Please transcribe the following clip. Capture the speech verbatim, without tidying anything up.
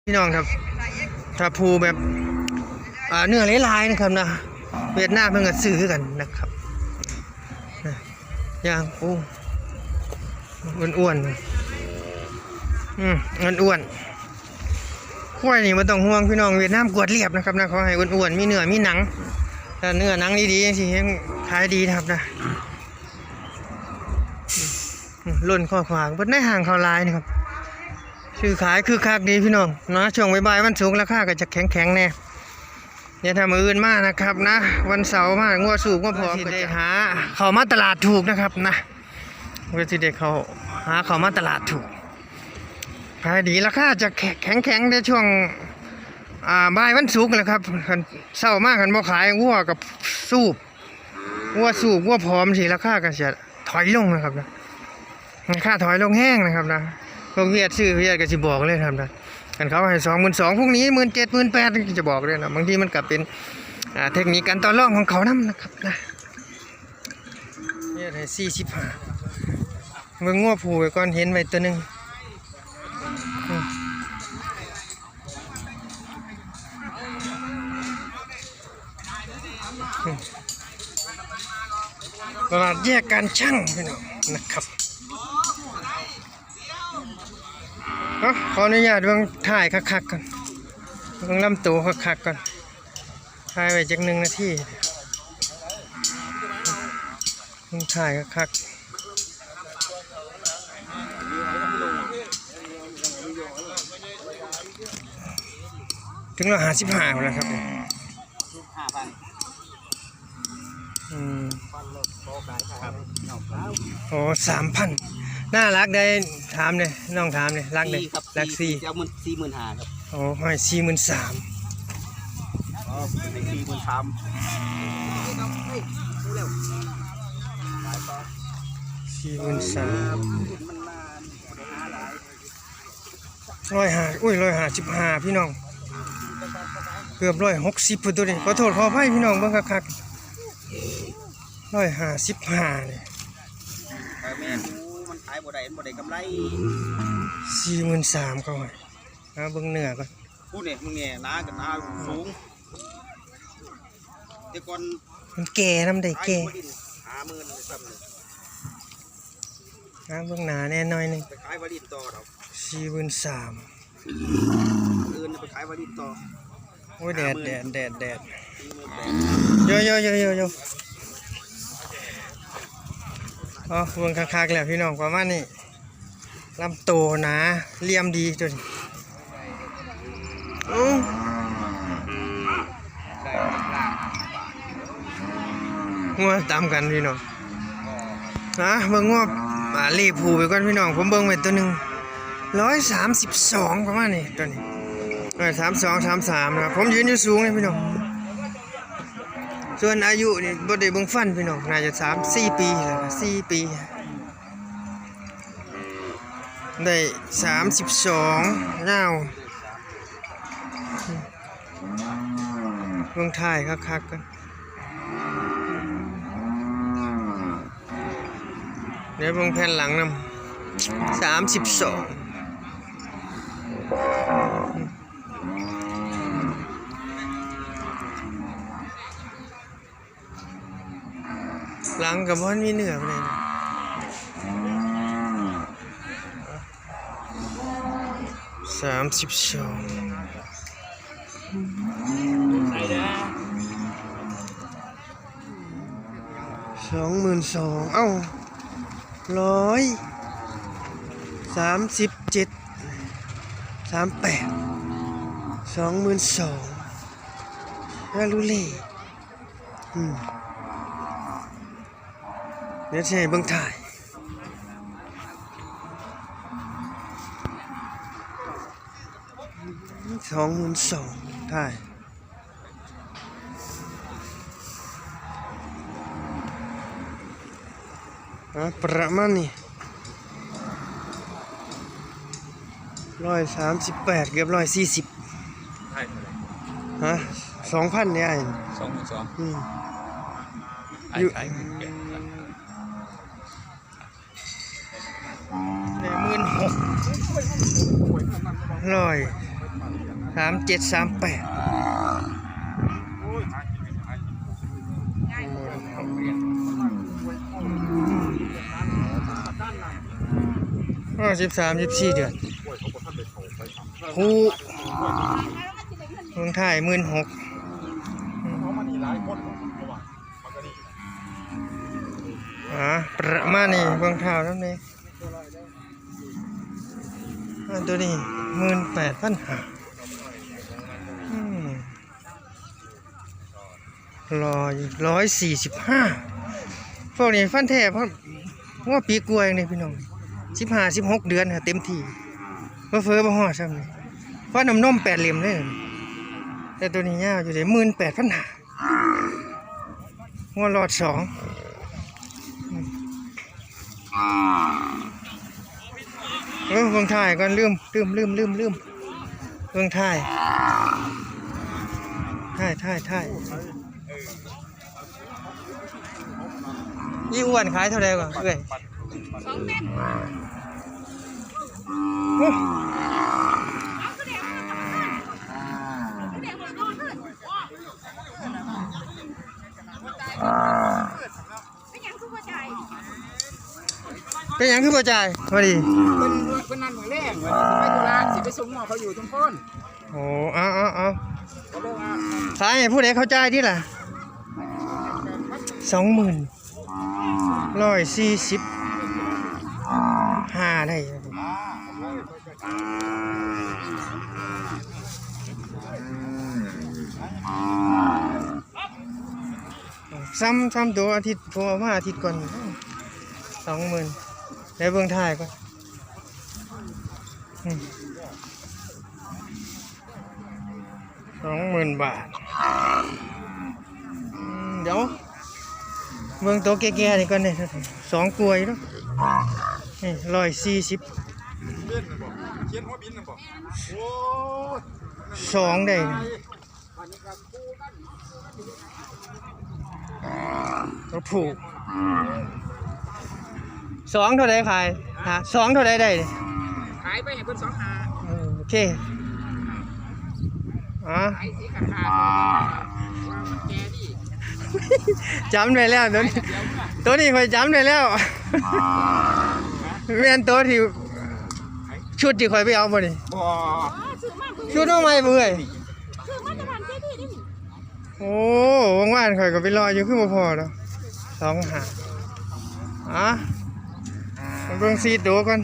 พี่น้องครับ ถ้าผู้แบบ อ่า เนื้อหลายๆนะครับนะ เวียดนามเพิ่นก็ซื้อคือกันนะครับ นะ อย่าง โอ้ อ้วนๆ อืม อ้วนๆ ควายนี่บ่ต้องห่วงพี่น้อง เวียดนามกวดเรียบนะครับนะ ขอให้อ้วนๆ มีเนื้อมีหนัง ถ้าเนื้อหนังดีๆ จังซี้แฮ่งขายดีนะครับนะ อืม ล้นคอกควาย เบิดในห้างเขาหลายนะครับ ซื้อขายคึกคักดีพี่น้องนะ ช่วงบ่ายๆ วันศุกร์ราคาก็จะแข็งๆ แน่ เดี๋ยวถ้ามื้ออื่นมานะครับนะ วันเสาร์มา งัวสูบงัวผอม ก็สิได้หาเข้ามาตลาดถูกนะครับนะ ก็สิได้เข้า หาเข้ามาตลาดถูก ขายดี ราคาจะแข็งๆ ในช่วง อ่า บ่ายวันศุกร์แหละครับ คันเช้ามาคันบ่ขาย งัวก็สูบ งัวสูบ งัวผอมสิ ราคาก็จะถอยลงนะครับนะ ราคาถอยลงแฮงนะครับนะ พวกเวียดซื้อ เวียดก็สิบอกเลยนะครับนะ คันเขาให้สองหมื่นสอง พรุ่งนี้ หมื่นเจ็ด หมื่นแปด นี่จะบอกเลยนะ บางทีมันก็เป็น อ่า เทคนิคการต่อรองของเขานำนะครับนะ เวียดให้สี่สิบห้า เบิ่งงัวผู้ไว้ก่อน เห็นไว้ตัวหนึ่ง อืม ตลาดแยกการชั่งพี่น้องนะครับ เอ้า ขออนุญาตเบิ่งท้ายคักๆ ก่อน เบิ่งลำตัวคักๆ ก่อน ถ่ายไว้จักหนึ่งนาที เบิ่งท้ายคักๆ ถึงร้อยห้าสิบห้าแล้วครับ ห้าพัน อืม ครับ อ๋อ สามพัน น่ารักได้ ถามเลย น้องถามเลย รักเลย สี่ครับ รักสี่ สี่ เอามัน สี่หมื่นห้าครับ อ๋อ ให้สี่หมื่นสาม อ๋อ เป็นสี่หมื่นสาม สี่หมื่นสาม ร้อยห้า อุ้ย ร้อยห้าสิบห้า พี่น้อง เกือบร้อยหกสิบพุ้นตัวนี้ ขอโทษขออภัยพี่น้อง เบิ่งคักๆ ร้อยห้าสิบห้า นี่ เออ แม่นอยู่ มันขายบ่ได้ มันบ่ได้กำไร สี่หมื่นสาม เขาให้ เอาเบิ่งเนื้อก่อน พูดเนี่ย มึงเนี่ย หนากับหนาสูง แต่ก่อน มันแก่นำได้ ขาย แก่ บ่ได้ ห้าหมื่นเลยซ้ำเนี่ย นะ เบิ่งหน้าแน่หน่อยหนึ่ง ไปขายวารินต่อดอก สี่หมื่นสาม อื่นไปขายวารินต่อ โอ้ย แดด แดด แดด แดด โย โย โย โย โย อ๋อ เบิ่งคักๆ แล้วพี่น้อง ประมาณนี้ ลำโตหนา เหลี่ยมดีตัวนี้ โอ้ งัวตามกันพี่น้อง นะ เบิ่งงัว อ่า รีบผูไปก่อนพี่น้อง ผมเบิ่งไว้ตัวหนึ่ง ร้อยสามสิบสอง ประมาณนี้ ตัวนี้ ร้อยสามสอง สามสาม นะครับ ผมยืนอยู่สูงเลยพี่น้อง ส่วนอายุนี่บ่ได้เบิ่งฟันพี่น้อง น่าจะสามสี่ปีแล้วนะ สี่ปี ได้สามสิบสอง ยาว เบิ่งท้ายคักๆ กัน เดี๋ยวเบิ่งแผ่นหลังนำ สามสิบสอง หลังก็บ่ทันมีเนื้อปานใดนะ สามสิบสอง สองหมื่นสอง เอ้า ร้อยสามสิบเจ็ด สามแปด สองหมื่นสอง ฮาลูเล่ อืม เดี๋ยวสิให้เบิ่งท้าย สองหมื่นสอง ท้าย อ่ะ ประมาณนี้ ร้อยสามสิบแปด เกือบร้อยสี่สิบ ใช่เท่าไหร่ ฮะ สองพันเนี่ย อ้าย สองหมื่นสอง อืม อ้าย อยู่ ขายหมื่นแปด หนึ่งหมื่นหก ร้อย สามเจ็ด สามแปด เออ สิบสาม สิบสี่ เดือน คู่ เมืองไทย หมื่นหก อ่า ประมาณนี้ เบิ่งเท้านำแหน่ อันตัวนี้ หมื่นแปดพันห้า อืม ร้อย ร้อยสี่สิบห้า พวกนี้ฟันแท้ เพราะว่าปีกว่าเองนี่พี่น้อง สิบห้า สิบหก เดือนน่ะเต็มที่ เผลอๆ บ่ฮอดซ้ำนี่ ฟันนมๆ แปดเหลี่ยมเลย แต่ตัวนี้ยาวอยู่เด้ หมื่นแปดพันห้า งัวหลอดสอง เออ เบิ่งท้ายก่อน ลืม ลืม ลืม ลืม ลืม เบิ่งท้าย ท้าย ท้าย ท้าย อีอ้วนขายเท่าใดก่อนเอื้อย โอ้ เป็นหยังคือบ่จ่าย พอดี เพิ่น เพิ่นนัดมื้อแลงว่าสิไปธุระ สิไปส่งหม้อเขาอยู่ชุมพร โอ้ เอา เอา เอา ก็เลยว่า ขายให้ผู้ใดเขาจ่ายติล่ะ สองหมื่น ร้อยสี่สิบห้า ได้ ซ้ำ ซ้ำตัวอาทิตย์ โทรมาอาทิตย์ก่อน สองหมื่น ได้เบิ่งท้ายก่อน อืม สองหมื่น บาท อืม เดี๋ยว เบิ่งตัวแก่ๆ นี่ก่อนนี่ สองกว่าอยู่เนาะ นี่ ร้อยสี่สิบ เขียนหัวบินน่ะบ่ โอ้ย สองได้นี่ ตัวผู้ สองเท่าใดขาย ฮะ สองเท่าใดได้นี่ ขายไปให้เพิ่นสองห้า เออ โอเค อ่ะ ขายสีขาดๆ ว่ามันแก่ดี จำได้แล้ว ตัวนี้ ตัวนี้ข้อยจำได้แล้ว แม่นตัวที่ ชุดที่ข้อยไปเอาบ่นี่ บ่ ชุดเอาใหม่บ่เอ้ย คือมาตรฐานเจดีย์นี่ โอ้ ว่างๆ ข้อยก็ไปรออยู่ คือบ่พอเนาะ สองห้า อ่ะ มาเบิ่งสี่ตัวก่อน